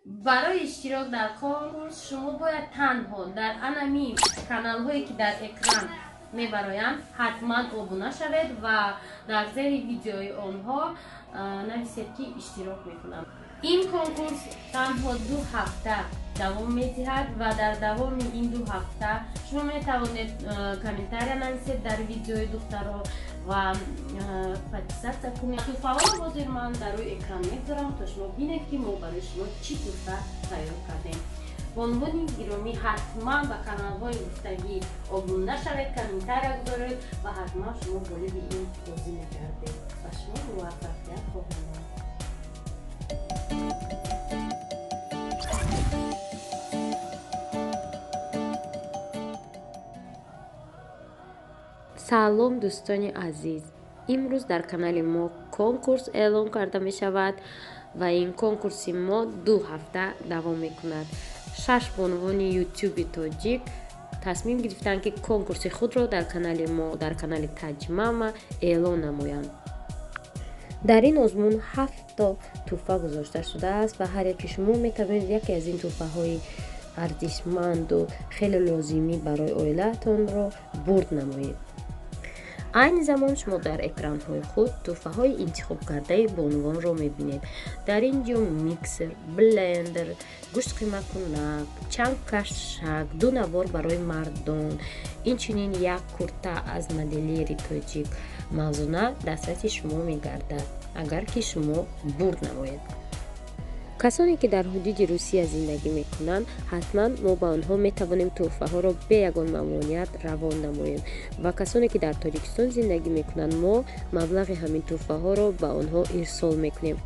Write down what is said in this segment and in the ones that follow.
Барои иштирок дар конкурс шумо бояд танҳо дар анами каналҳое, ки дар экран мебароянд, ҳатман обуна шавед ва дар зери видеои онҳо нависед, ки иштирок мекунам. Ин конкурс танҳо 2 ҳафта давом медиҳад ва дар давоми ин 2 ҳафта шумо метавонед комментария нависед дар видеои духтаро ва подписаться кунед. Туҳфаҳоро ҳозир ман дар рӯи экран мегузорам, то шумо бинед, ки мо барои шумо чӣ туҳфа тайёр кардем. Бонувони гиромӣ, ҳатман ба каналҳои гуфтагӣ обуна шавед, комментария гузоред ва ҳатман шумо ғолиби ин бозӣ мегардед. Ба шумо муваффақият хоҳонам. Салом, дӯстони азиз! Имрӯз дар канали мо конкурс эълон карда мешавад ва ин конкурси мо 2 ҳафта давом мекунад. 6 бонувони ютюби тоҷик тасмим гирифтанд, ки конкурси худро дар канали мо, дар канали Таҷмама эълон намоянд. Дар ин озмун 7 то туҳфа гузошта шудааст ва ҳар яке шумо метавонед яке аз ин туҳфаҳои арзишманду хеле лозимӣ барои оилаатонро бурд намоед. Айни замон шумо дар экранҳои худ туҳфаҳои интихобкардаи бонувонро мебинед. Дар ин ҷо миксер, блендер, гӯштқимакунак, чанд кашак, 2 навор барои мардон, инчунин як курта аз моделери тоҷик Мавзуна дастраси шумо мегардад, агар ки шумо бурд намоед. Касоне ки дар ҳудуди Русия зиндагӣ мекунанд, ҳатман мо ба онҳо метавонем туҳфаҳоро бе ягон мамоният равон намоем ва касоне ки дар Тоҷикистон зиндагӣ мекунанд, мо маблағи ҳамин туҳфаҳоро ба онҳо ирсол мекунем.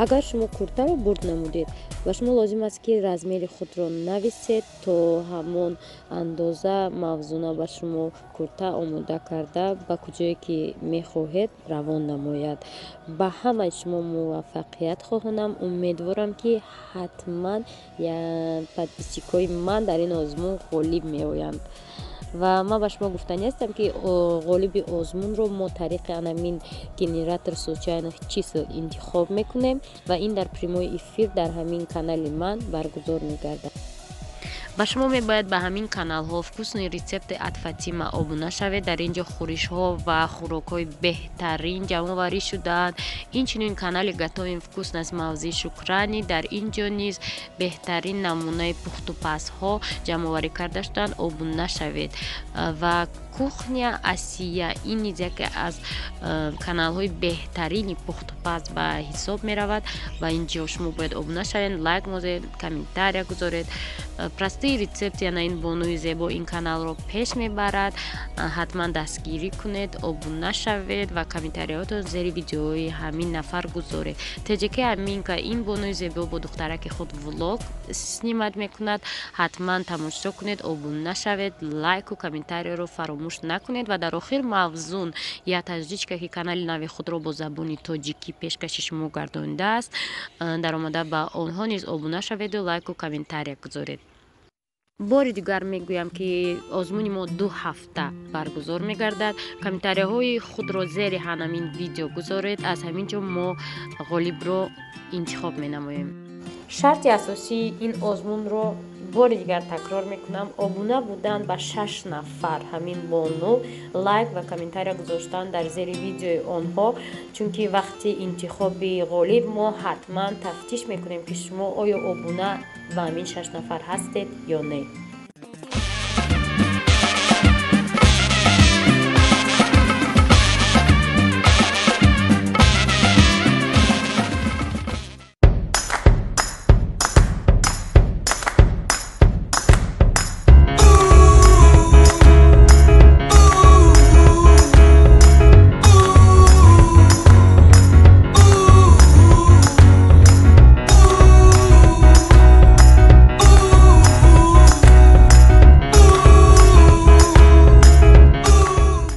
Агар шумо куртаро бурд намудед, ба шумо лозим аст, ки размери худро нависед, то ҳамон андоза Мавзуна ба шумо курта омода карда, ба куҷое ки мехоҳед равон намояд. Ба ҳамаи шумо муваффақият хоҳонам. Умедворам, ки ҳатман подписчикҳои ман дар ин озмун ғолиб меоянд. Ва ман ба шумо гуфтанӣ ҳастам, ки ғолиби озмунро мо тариқи анамин генератор случайных чисел интихоб мекунем ва ин дар прямой эфир дар ҳамин канали ман баргузор мегардад. Ба шумо мебояд ба ҳамин каналҳо «Вкусные рецепты от Фатима» обуна шавед. Дар ин ҷо хӯришҳо ва хӯрокҳои беҳтарин ҷамъоварӣ шудаанд. Инчунин канали «Готовим вкусно с Мавзи Шукрани», дар ин ҷо низ беҳтарин намунаи пухтупазҳо ҷамъоварӣ карда шудаанд. Обуна шавед. Ва «Кухня Асия», ин низ яке аз каналҳои беҳтарини пухтупаз ба ҳисоб меравад ва ин ҷо шумо бояд обуна шавед, лайк мозед, комментария гузоред. «Простые рецепты», яна ин бонуи зебо ин каналро пеш мебарад. Ҳатман дастгирӣ кунед, обуна шавед ва комментариҳотон зери видеои ҳамин нафар гузоред. ТЖК Аминка, ин бонуи зебо бо духтараки худ влог снимать мекунад. Ҳатман тамошо кунед, обуна шавед, лайку комментарияро фаромӯш накунед. Ва дар охир Мавзун, я таҷичка, ки канали нави худро бо забони тоҷикӣ пешкаши шумо гардонидааст, даромада ба онҳо низ обуна шаведу лайку комментария гузоред. Бори дигар мегӯям, ки озмуни мо 2 ҳафта баргузор мегардад. Комментарияҳои худро зери ҳамин видео гузоред, аз ҳамин ҷо мо ғолибро интихоб менамоем. Шарти асосии ин озмунро бори дигар такрор мекунам: обуна будан ба 6 нафар ҳамин бону, лайк ва комментария гузоштан дар зери видеои онҳо, чунки вақти интихоби ғолиб мо ҳатман тафтиш мекунем, ки шумо оё обуна ба ҳамин 6 нафар ҳастед ё не.